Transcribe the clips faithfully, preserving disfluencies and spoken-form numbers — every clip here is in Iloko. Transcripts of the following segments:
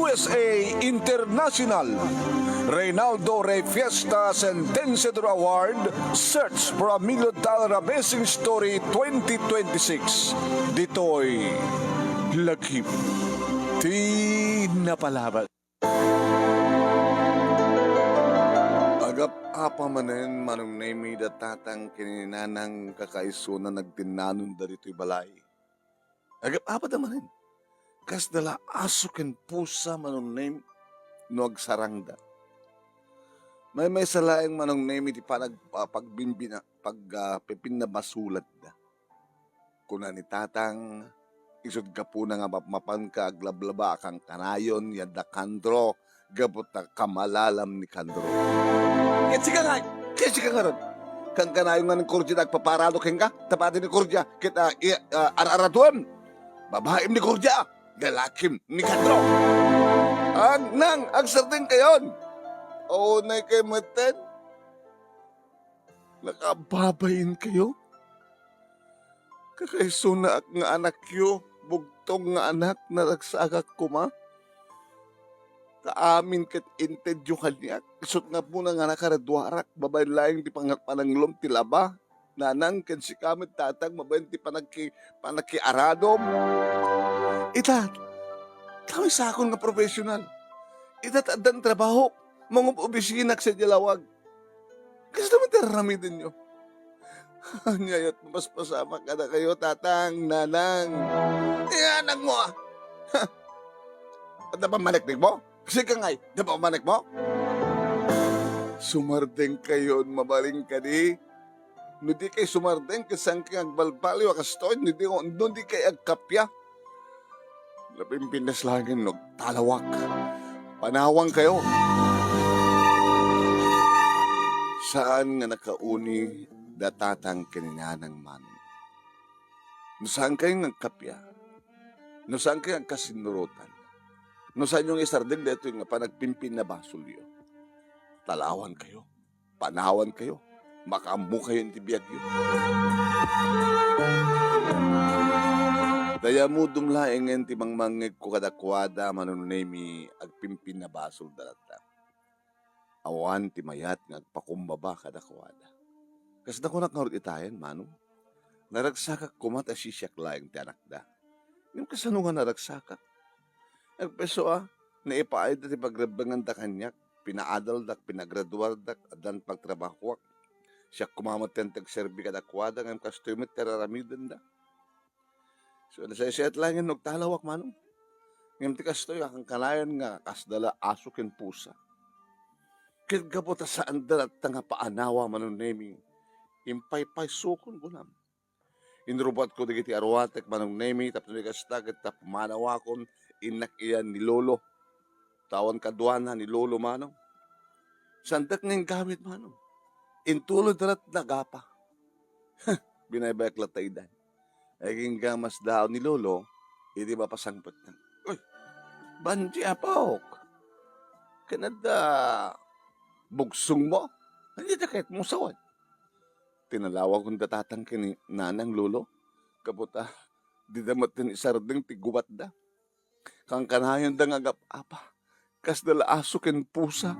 S A International, Reynaldo Rey Fiesta Sentenciador Award, Search for a Million Dollar Amazing Story twenty twenty-six. Ditoy Lagip ti Napalabas. Agap-apa manen, Manong Nemi, da tatang ken ni nanang kakaisuna nagtinnanonda ditoy balay. Agap-apada manen, kasda la aso ken pusa, Manong Nemi, no agsarangda. Maymaysa laeng, Manong Nemi, ti panag-, ah, pagbimbina-, pag, ah, pipinnabasulatda. Kuna ni Tatang, isut' gapuna nga mapmapanka aglablaba a kankanayon ni adda Kandro gapu ta kamalalam ni Kandro. Ket sika ngay, ket sika ngarud, kankanayon nga ni Cordia ti agpaparado kenka, ta padi ni Cordia ket, ah, i-, ah, ar-araduem. Babaim ni Cordia, lalakim ni Kandro. Agnang, agsardengkayon. Aunay kay metten. Nakababain kayo? Kakaisunaak nga anakyo, bugtong nga anak, naragsakak koma. Ta amin ket intedyo kaniak, isut' nga puna nga nakaraduarak, babaen laeng ti pang-, pananglom ti laba, nanang ken sika met tatang, babaen ti panagki-, panagkiaradom. Ita, tao isakon nga professional. Ita, ta addan trabahok, mangub-obisinak sadiay lawag. Kasta met ti ar-aramidenyo. Ania yat, mapaspasamak kadakayo, tatang, nanang. Ti anakmo, ah. Ha? Adda pammaneknekmo? Sika ngay, adda pammanekmo? Sumardengkayon, mabalin kadi? No dikay sumardeng, ket saankayo agbalbaliw a kastoy, no di, no dikay agkappia. Napimpindas laeng no agtalawak. Panawankayo. Saan nga nakauni da tatang ken ni nanang, Manong. No saankayo nga agkappia, no saankayo agkasinnurotan, no saanyo nga isardeng daytoy nga panagpimpinnabasolyo, talawankayo. Panawankayo, makaammokayo iti biagyo. Dayamudom laengen ti mangmangngegko kadakuada, Manong Nemi, agpimpinnabasolda latta. Awan ti mayat nga agpakumbaba kadakuada. Kasda kunak ngarud itayen, Manong. Naragsakak koma ta sisiak laeng ti anakda. Ngem kasano nga naragsakak? Agpayso a, naipaayda ti pagrebbenganda kaniak, pinaadaldak, pinagraduardak, addan pagtrabahoak. Siak koma met ti agserbi kadakuada, ngem kastoy met ti ar-aramidenda. So, nasaysayaat laengen no agtalawak, Manong. Ngem ti kastoy, akankanayon nga kasda la aso ken pusa. Ket gapu ta saanda latta nga paanawa, Manong Nemi, impaypaysokon, kunam. Inrubatko dagiti aruatek, Manong Nemi, tapno di kasta, ket ta pumanawakon, innak iyan ni Lolo. Awan kaduana ni Lolo, Manong. Saandak nga inggamit, Manong. Intuloy da lat nagapa. Binaybayak latta idan. Agingga masdaaw ni Lolo, idi mapasangpetna. "Uy, Vanji, apok. Ken adda bugsongmo? Ania ti kayatmo sawen?" Tinalawakon da tatang ken ni nanang, Lolo, gapu ta dida met isardeng ti gubatda. Kankanayonda nga agap-apa, kasda la aso ken pusa.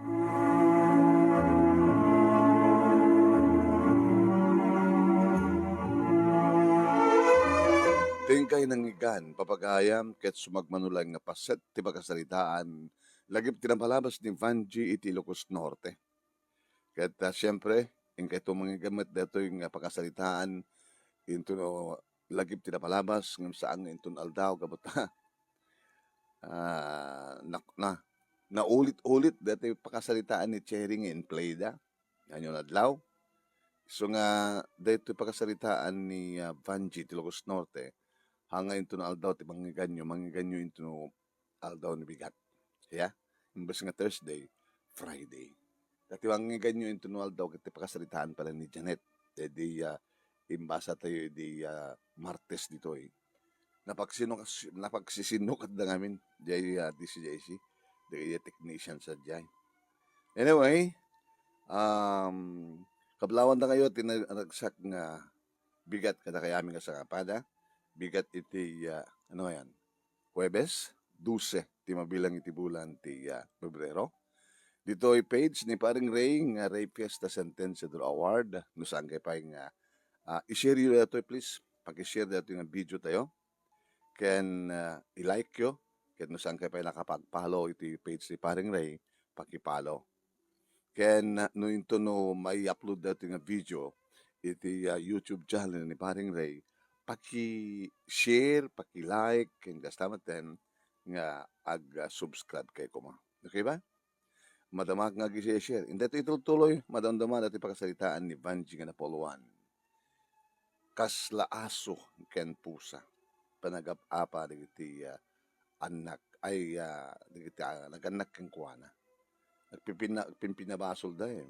Ti inkay nangngegan, papagayam, ket sumagmamano laeng nga paset ti pakasaritaan, lagip ti napalabas ni Vanji iti Ilocos Norte. Ket, ah, siempre, inkayto mangngeg met daytoy nga pakasaritaan intono lagip ti napalabas ngem saan nga inton aldaw gapu ta, ah, na, na, naulit-ulit daytoy pakasaritaan ni Cherry nga in-play da. Ania nga adlaw? Isu nga daytoy pakasaritaan ni, ah, Vanji ti Ilocos Norte, haan nga inton aldaw ti mangngegyo, mangngegyo inton aldaw ni bigat. Ya? Imbes nga Thursday, Friday. Ta ti mangngegyo inton aldaw ket ti pakasaritaan pay ni Janet. Daydi, ah, imbasa tayo idi, ah, Martes ditoy. Napagsino-, napagsisinnokatda ngamin, diay, ah, D C J C. Diay technician sadiay. Anyway, um, kablawandakayo ti na-, naragsak nga bigat kadakayamin nga sangapada. Bigat iti, ah, ano yan? Huwebes? dose ti mabilang iti bulan ti, ah, Febrero. Ditoy page ni Paring Ray nga Ray Fiesta Sentenciador Award. No saan kay pay nga, ah, i-share yo daytoy, please. Paki-share daytoy nga video tayo. Ken, ah, i-like yo. Ken no saan kay pay nakapag-follow iti page ni Paring Ray, paki-follow. Ken, ah, no into no mai-upload daytoy nga video iti, ah, YouTube channel ni Paring Ray, paki-share, paki-like, ken kasta met nga ag-subscribe kay koma. Okay ba? Madamak nga agi-share. Inday ito itultuloy, madamdama dati pakasaritaan ni Vanji nga napuluan. Kasla aso ken pusa. Panagap-apa dagiti, ah, annak, ay, ah, dagiti, ah, nagannak kenkuana. Nagpipina-, nagpimpinabasol da, eh.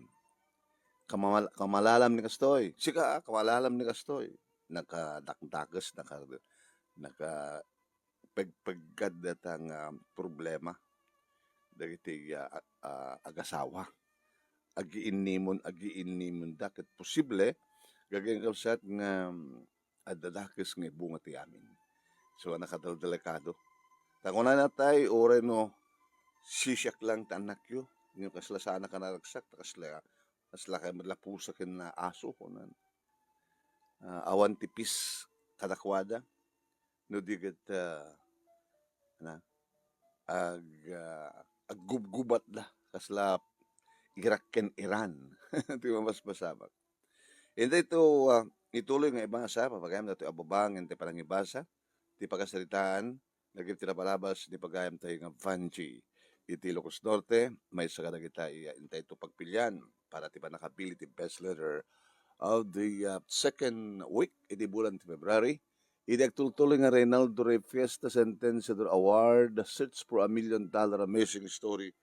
Kamamal-, kamalalam ni kastoy. Sika, ah, kamalalam ni kastoy. Nakadakdakes, naka-, naka-, peg-, peggad data nga problema dagiti, ah, ah, agasawa. Agiinnimon, agiinnimon da ket posible, gagayyem kabsat nga, mm, adda dakes nga ibunga ti amin. So, nakadaldalikado. Ta kunana tay, uray no sisiak lang ta annakyo, no kasla saan a naragsak, ta kasla, kasla kay met la pusa ken aso, kunan. Ah, awan ti peace kadakuada. No di ket, ah, na, ag-, ah, aggubgubat da, kasla Iraq ken Iran. Ti mabasbasabak. Inday ito, ah, ituloy nga ibasa, papagayam daytoy a baba nga inday panangibasa ti pakasaritaan, lagip ti napalabas ni pagayam tayo nga Vanji iti Ilocos Norte, maysa kadagita iya intay to pagpilian para ti pannakabili ti best letter of the, ah, second week iti bulan ti February. Iti agtultuloy nga Reynaldo Rey Fiesta Sentenciador Award, Search for a Million Dollar Amazing Story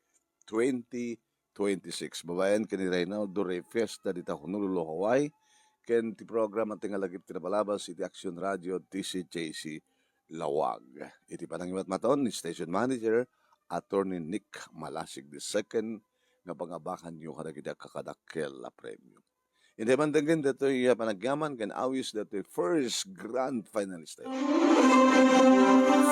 twenty twenty-six. Babaen ken ni Reynaldo Rey Fiesta dita Honolulu, Hawaii, ken ti programa ti nga lagip ti napalabas iti Action Radio D C J C Lawag. Iti panangimatmaton ni Station Manager, Attorney Nick Malasig the second, nga pangabakanyo kadagiti agkakadakkel a premio. Inday bandenggen datoy, ah, panagyaman ken awis datoy first grand finalist.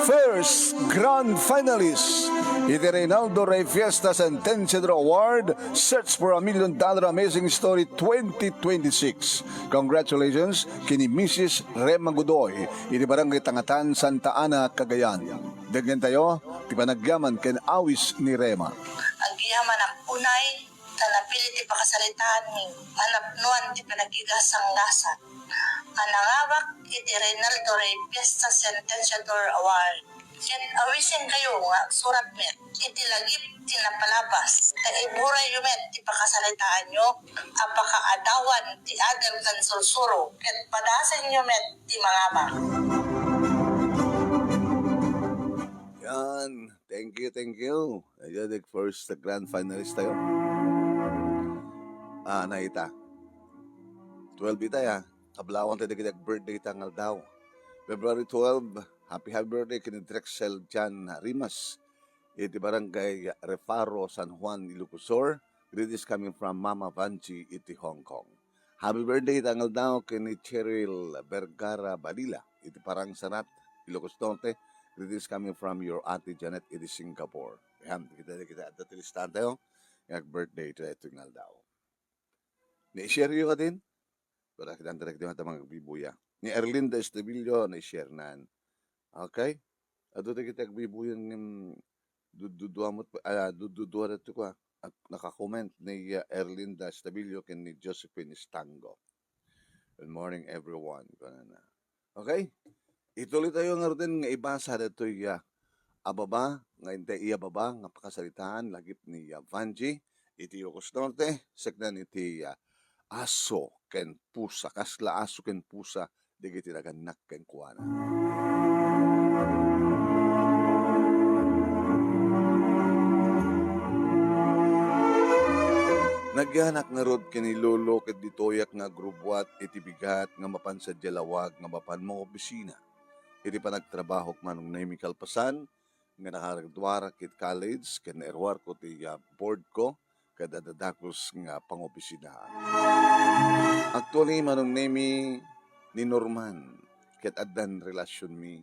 First grand finalist iti Reynaldo Rey Fiesta Sentenciador Award, Search for a Million Dollar Amazing Story twenty twenty-six. Congratulations kini Missus Rema Godoy iti Barangay Tangatan, Santa Ana, Cagayan. Denggen tayo ti panagyaman ken awis ni Rema. Agyamanak unay ta napili ti pakasaritaan nga napnuan ti panagkigasanggasan a nangabak iti Reynaldo Rey Fiesta Sentenciador Award. Ket awisenkayo nga agsurat met iti lagip ti napalabas, ta iburayyo met ti pakasaritaanyo a pakaadawan ti adal ken sursuro, ket padasenyo met ti mangabak. Yan. Thank you, thank you. Ayan, the first grand finalist tayo. Ah, na ita. Twelve ita, ya. Kablawan tayo dagiti birthday ta nga aldaw. February twelve, happy, happy birthday ken ni Drexel Jan Rimas iti Barangay Refaro, San Juan, Ilocos Sur. Greetings coming from Mama Vanji iti Hong Kong. Happy birthday ta nga aldaw ken ni Cheryl Vergara Balila iti Parang Sarat, Ilocos Norte. Greetings coming from your Ate Janet iti Singapore. Ayan, kita, kita, adda ti listahan tayo. Nga birthday tayo iti nga aldaw. Ni-share yo kadin? Para kita ang direct yung mga agbibuya. Ni Erlinda Estebillo, ni-share nan. Okay? Adu dagiti agbibuya ngem dududua met, ah, dududua dati ko, ah. Naka-comment ni, ah, Erlinda Estabillo ken ni Josephine Estango. Good morning, everyone. Kunana. Okay? Ituloy tayo ngaruden nga ibasa datoy, ah, a baba, nga intay iya baba, nga pakasaritaan, lagip ni, ah, Vanji, iti Ilocos Norte, seknan iti, ah, aso ken pusa, kasla aso ken pusa, dagiti nagannak kenkuana. Nagyanak ngarud ken ni Lolo ket ditoyak nga agrubbuat iti bigat nga mapan sadiay lawag nga mapan mangopisina. Iti panagtrabahok manong Nemi kalpasan, nga nakagraduarak iti college ket nairwarko ti, ah, board ko ket adda dakes nga pangopisinaan. Actually, Manong Nemi, ni Norman ket addan relasionmi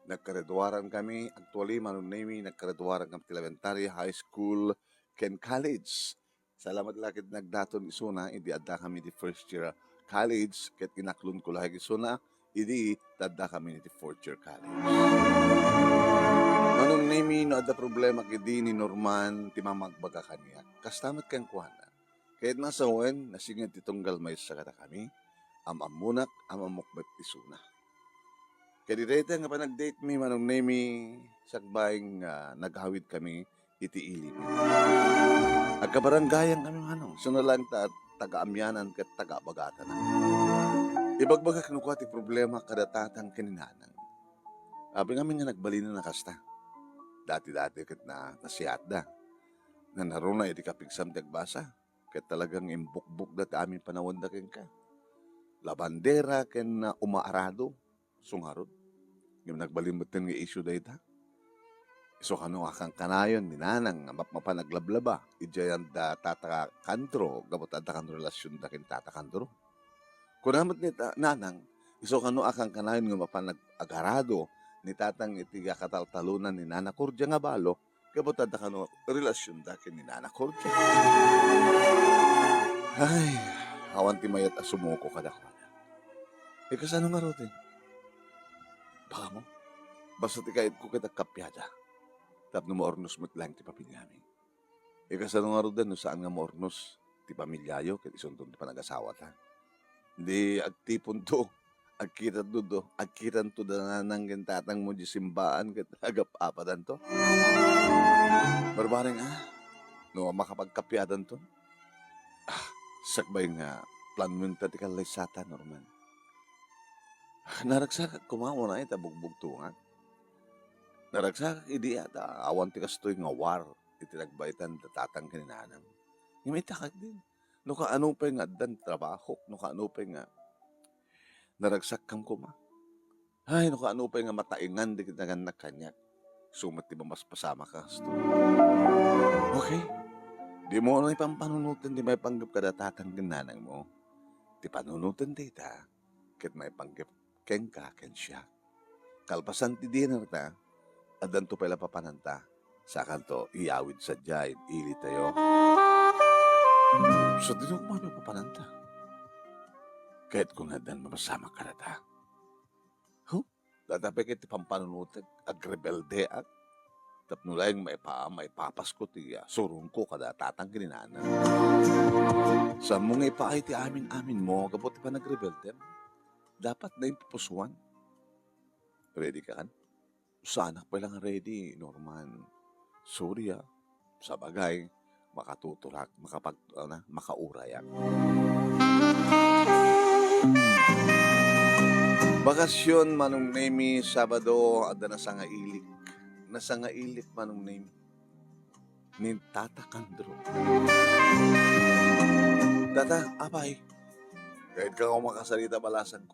Nagkaraduaran kami, actually, Manong Nemi, nagkaraduaran kami ti elementary, high school, ken college. Salamat la ket nagdaton isuna, idi adda kami ti first year college, ket inaklon ko la isuna, idi tadda kami ti fourth year college. Manong Nemi, no adda problema idi ni Norman, ti mamagbaga kaniak. Kasta met kenkuana. Ket nasawen, nasinged ti tunggal maysa kadakami, am-ammonak, am-ammok met isuna. Ket dayta nga panagdate mi, Manong Nemi, sakbay nga nagawid kami iti ili mi. Agkabarangayan kami, Manong, isuna laeng ta taga-Amianan ket taga-Bagatanan. Ibagbagak no kua ti problema kada tatang ken ni nanang. Apay ngamin nga nagbalin a kasta. Dati-dati ket na, nasiatda. Nanaruna iti kapigsam ti agbasa. Ket talagang imbukbokda ti amin panawenda kenka. Labandera ken, ah, umaarado, isu ngarud. Ngem nagbalin metten nga isyu dayta. Isu kano a kankanayon ni nanang nga mapmapan aglablaba, idiay adda tata Candro, gapu ta adda kano relasionda ken tata Candro. Kuna met ni ta-, nanang, isu kano a kankanayon nga mapan ag-, agarado ni tatang iti kataltalonan ni nana Cordia nga balo, gapu ta adda kano relasionda ken ni nana Cordia. Ay, awan ti mayat a sumuko kadakuada. E, kasano ngaruden? Baka mo, basta ti kayatko ket agkapiada. Tapno maurnos met laeng ti pamiliami. E, kasano ngaruden no saan nga maurnos ti pamiliayo ket isunton ti panagasawata? Di agtiponto, agkitanto, agkitanto da nanang ken tatangmo di simbaan ket agap-apadanto. Barbareng, ah, no makapagkapiadanto. Ah, sakbay nga planmenta ti kallaysatan, Norman. Naragsakak koma unay ta bugbugtongak. Naragsakak idi ta awan ti kastoy nga war iti nagbaitan da tatang ken ni nanang. Ngem itakak din. No kaano pay nga addan trabahok, no kaano pay nga naragsakkam koma. Ay, no kaano pay nga mataengan dagiti nagannak kaniak. Isu met ti mamaspasamak a kastoy. Okay. Dimo unay pampanunoten ti maipanggep kada tatang ken nanangmo. Ti panunoten dayta ket maipanggep kenka ken siak. Kalpasan ti dinner ta, addanto pay la papananta. Sakanto iyawid sadiay iti ilitayo. Sadino koma papananta? Kayatko nga addan mapasamak kadata. Huh? Data pay ket ti pampanunotek, agrebeldeak. Tapno laeng maipa-, maipapasko ti, ah, surongko kada tatang ken ni nanang. Saanmo nga ipaay ti amin-aminmo gapu ti panagrebeldem? Dapat na impupusuan. Ready ka kan? Saanak pay la nga ready, Norman. Sorry, ah. Sabagay, makatuturak, makapag-, ano, makaurayak. Bakasyon, Manong Nemi, Sabado, adda nasangailik. Nasangailik, Manong Nemi. Ni Tata Candro. Tata, apay. Kayatko nga makasarita balasangko.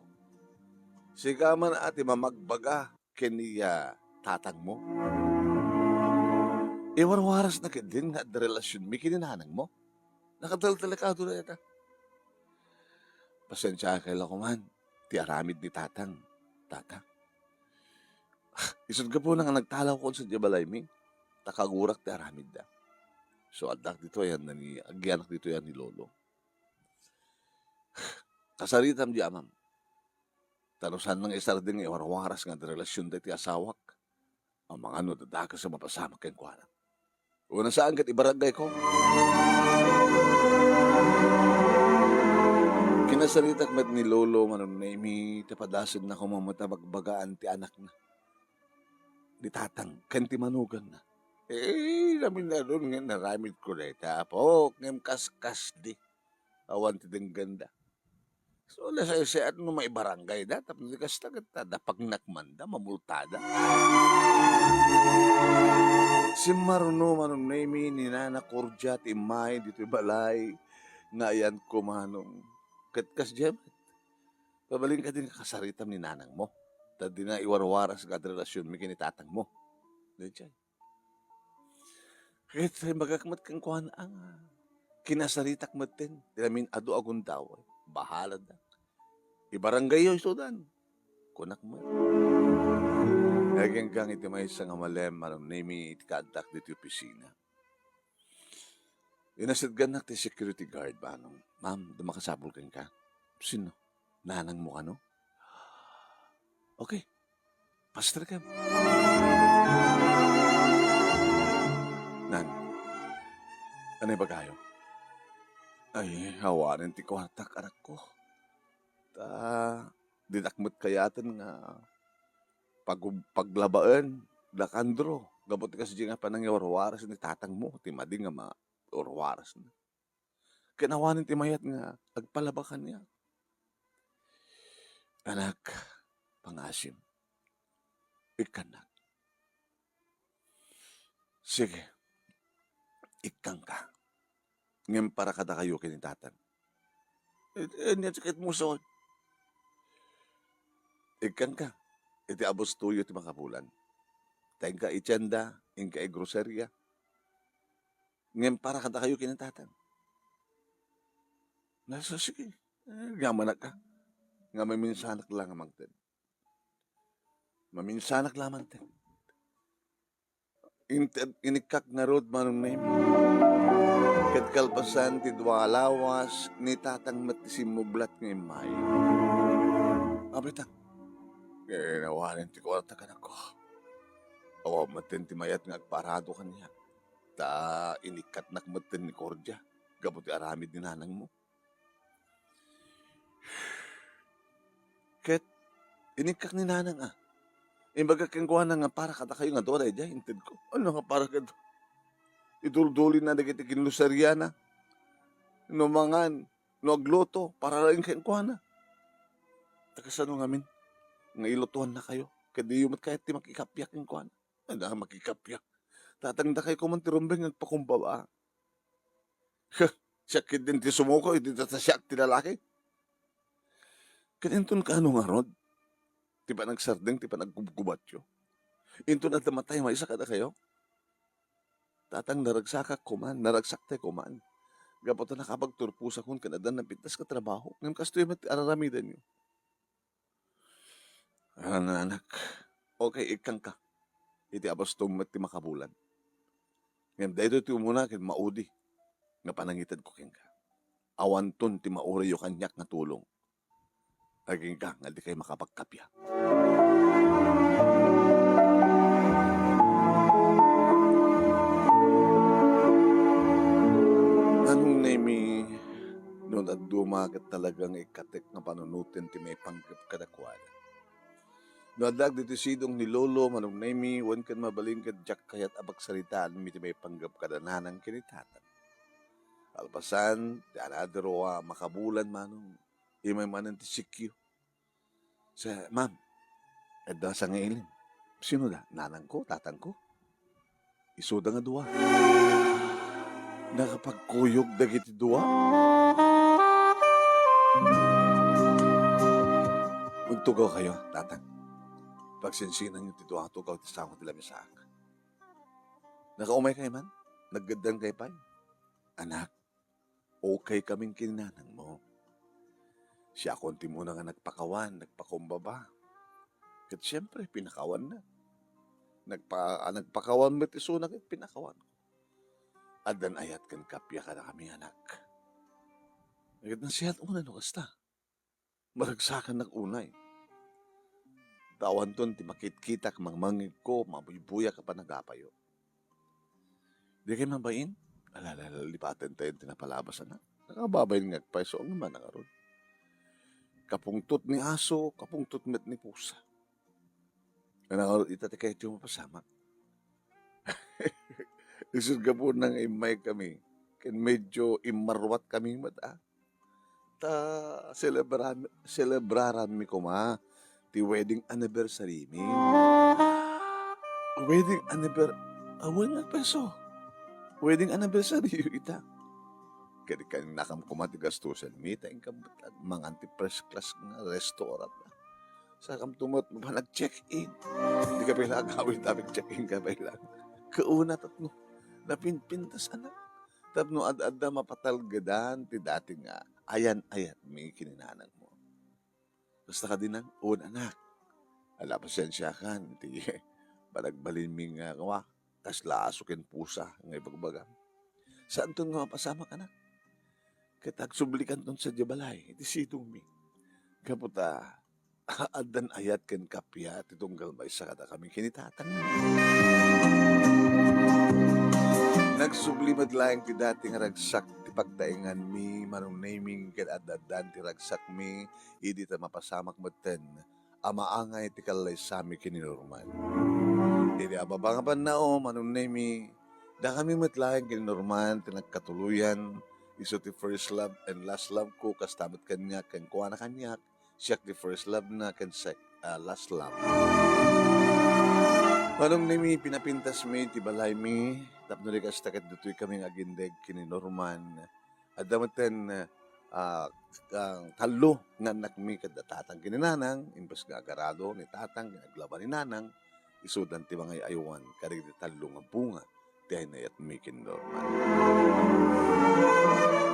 Sika man a ti mamagbaga ken ni, ah, tatangmo. Iwarwarasna ketdin nga adda relasionmi ken ni nanangmo. Nakataltalakado dayta. Pasensiaak la koman ti aramid ni tatang, tata. Isut' gapuna nga nagtalawko sadiay balaymi, ta kagurak ti aramidda. So, addaak ditoy, yan, ni, agianak ditoy, yan, ni lolo. Kasaritam di amam. Ta no saan nga isardeng nga iwarwaras nga adda relasionda iti asawak, amangan no adda dakes a mapasamak kenkuana. Wen saan ket ibarangayko. Kinasaritak met ni Lolo Manong Nemi, ta padasenna koma met a bagbagaan ti anakna. Ni tatang, ken ti manuganna. Eh, naminadon nga inaramidko dayta, Apo, ngem kaskasdi. Awan ti dengganda. So, nasaysayaat no maibarangayda, tapno di kasta, ket ta dapagnak manda, mamultada. Simmaruno, Manong Nemi, ni Nana Cordia ti immay ditoy balay, nga ayanko, Manong. Ket kasdiay met, pabalin kadi nga kasaritam ni nanangmo, ta dina iwarwaras nga adda relasionmi ken ni tatangmo. Daydiay. Ket imbagak met kenkuana nga kinasaritak metten ti namin-adu a gundaway. Bahalada. Ibarangayyo isudan. Kunak met. Aginggang iti maysa nga malem, Manong Nemi, iti kaaddak ditoy opisina. Inasitgannak ti security guard, Manong. "Ma'am, adda makasapul kenka?" "Sino? Nanangmo kano?" "Okay. Paster ka." "Nan, ano ibagayo?" "Ay, awanen ti kuartak, anakko. Ta, dinak met kayaten nga pag-, paglabaen, Lakandro, gapu ti kasdi nga panangiwarwaras ni tatangmo, ti madi nga ma-, warwarasna. Ken awanen ti mayat nga agpalaba kaniak." "Anak, pangaasim, ikkannak." "Sige, ikkanka. Ngem para kadakayo ken ni tatang." "Ania ti ket musot?" "Ikkanka iti abustoyo ti makabulan. Ta inka iti tienda, inka iti groceria. Ngem para kadakayo ken ni tatang." "Nasa, sige. Eh, agyamanka. Nga maminsanak la nga mangted. Maminsanak la mangted." Inted, inikkak ngarud, Manong Nemi. Ket kalpasan ti dua a lawas, ni tatang met ti simmublat nga immay. Abay ta, ken awanen ti kuarta, anakko. Awan metten ti mayat nga agparado kaniak. Ta inikkatnak metten ni Cordia, gapu ti aramid ni nanangmo. Ket inikkak ni nanang, a. Imbagak kenkuana nga para kadakayo nga dua daydiay intedko. Ania nga para kadto? Iduldulina dagiti kinluseriana. No mangan, no agluto, para laeng kenkuana. Ta kasano ngamin nga ilutuannakayo? Ket diyo met kayat ti makikappia kenkuana. Adda makikappia. Tatangdakayo koman ti rumbeng nga agpakumbaba. Siak ketdin ti sumuko iti tatasiak ti lalaki. Ket inton kaano ngarud ti panagsardeng ti panagkubkubatyo? Inton adda matay maysa kadakayo? Tatang, naragsakak koman, naragsakta koman. Gapu ta nakapagturposakon ken adda napintas nga trabaho. Ngem kastoy met ti araramidenyo. Anak, okay, ikkanka. Iti abastom met ti makabulan. Ngem daytoy ti umuna ken maudi nga panangitedko kenka. Awanton ti mauriyo kaniak nga tulong. Agingga nga dikay makapagkappia. Manong Nemi, no dadduma ket talaga nga ikkatek nga panunoten ti maipanggep kadakuada. No addaak ditoy sidong ni Lolo, Manong Nemi, wen ket mabalin ket diak kayat a pagsaritaanmi ti maipanggep kada nanang ken ni tatang. Kalpasan ti another a makabulan, Manong, immay manen ti sikyo. Sa, ma'am, adda sangailim. Sino da? Nanangko, tatangko? Isuda nga dua. Nakapagkuyog dagiti dua. Magtugawkayo, tatang. Pagsinsinanyo ti dua nga tugaw ti sango ti lamisaak. Nakaumaykay man? Naggaddankay pay? Anak, okay kamin ken ni nanangmo. Siakon ti umuna nga nagpakawan, nagpakumbaba. Ket siempre, pinakawanna. Nagpa-, a, nagpakawan met isuna ket pinakawan. Addan ayat ken kappia kadakami, anak. Ket nasayaat unay no kasta. Maragsakannak unay. Ta awanton ti makitkitak, mangmangngegko, mabuybuyak a panagapayo. Dikay mabain? Ala, ala, ala, lipatentayo ti napalabas, anak. Nakababain nga agpayso, ngem manangarud. Kapungtot ni aso, kapungtot met ni pusa. Nanangarud ita ti kayatyo mapasamak. Isu gapuna nga immaykami, ken medyo immarwatkami met, a. Ta selebra-, selebraranmi koma ti wedding anniversary mi. Wedding anniver-, awan nga peso. Wedding anniversary ita. Ket kannakam koma ti gastusanmi, ta inka met mangan ti first class nga restaurant. Sakam tumet panag-check-in. Dika pay la agawid a check-in ka pay lang. Kauna tapno napinpintas, anak. Tapno ad-adda mapatalgedan ti dati nga ayan-ayatmi ken ni nanangmo. Kasta kadi, nang? Wen, anak. Ala, pasensiakan, ti panagbalinmi nga, nga, kasla aso ken pusa nga ibagbagam. Saanton nga mapasamak, anak? Ket agsublikanton sadiay balay, iti sidongmi. Gapu ta, addan ayat ken kappia ti tunggal maysa kadakami ken ni tatang. Nagsubli met laeng ti dati nga ragsak ti pagtaenganmi, Manong Neming, ket adda-addan ti ragsakmi, idi ta mapasamak metten a maangay ti kallaysami ken ni Norman. Idi ababa nga pannao, Manong Nemi, dakami met laeng ken ni Norman ti nagkatuloyan, isu ti first love and last love ko, kasta met kaniak kenkuana kaniak, siak ti first love na ken sec-, ah, last love. Manong Nemi, pinapintasmi ti balaymi, tapno di kasta ket ditoy kami nga agindeg ken ni Norman. Adda metten, ah, ah, tallo nga annakmi, ket da tatang ken ni nanang, imbes nga agarado ni tatang ken aglaban ni nanang, isudan ti mangay-aywan kadagiti tallo nga bunga ti ay-ayatmi ken Norman.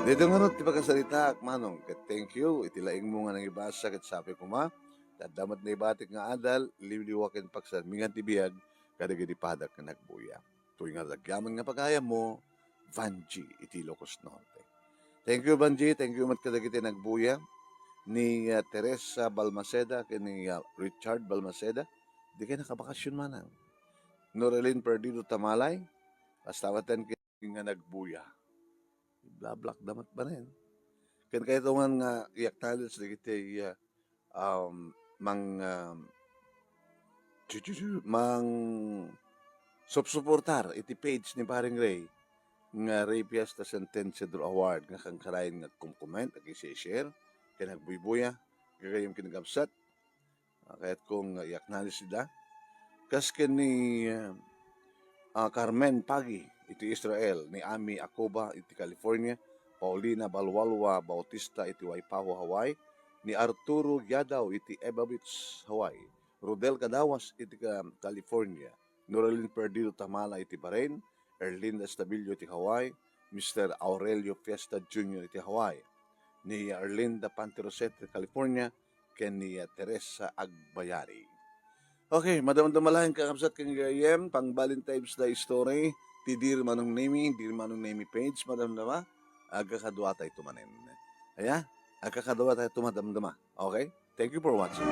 Daytoy ngarud ti pakasaritaak, Manong, ket thank you iti laingmo nga nangibasa ket sapay koma, ta adda met naibatik nga adal, liwliwa ken pagsarmingan ti biag kadagiti padak nga nagbuya. Toy nga agyaman nga pagayammo, Vanji iti Ilocos Norte. Thank you, Vanji. Thank you met kadagiti nagbuya ni, ah, Teresa Balmaceda ken ni, ah, Richard Balmaceda. Di kayo nakabakasyon manang. Norelin Perdido Tamalay, kasta met ken nga nagbuya. Iblablak da met banen. Ken kayto nga i-acknowledge dagiti, ah, um, mang, um, chu-, chu-, chu-, mang supsuportar iti page ni Paring Ray nga Ray Fiesta Centennial Award nga kankanayon nga agkumkument, ag-i-share, ken agbuybuya, gagayyem ken agkabsat. Ah, kayatko nga i-acknowledge ida. Kas ken ni, ah, Carmen Pagi iti Israel, ni Ami Acoba iti California, Paulina Balwalwa Bautista iti Waipahu, Hawaii, ni Arturo Yadaw iti Eva Beach, Hawaii, Rodel Cadawas iti Ca-, California, Noralyn Perdido Tamala iti Bahrain, Erlinda Estabillo iti Hawaii, Mister Aurelio Fiesta Junior iti Hawaii, ni Erlinda Panteroset iti California, ken ni Teresa Agbayari. Okay, madamdama laeng kakabsat ken gayyem, pang Valentine's Day story, ti Dear Manong Nemi, Dear Manong Nemi page, madamdama, agkakaduatayto manen. Aya, agkakaduatayto madamdama. Okay? Thank you for watching.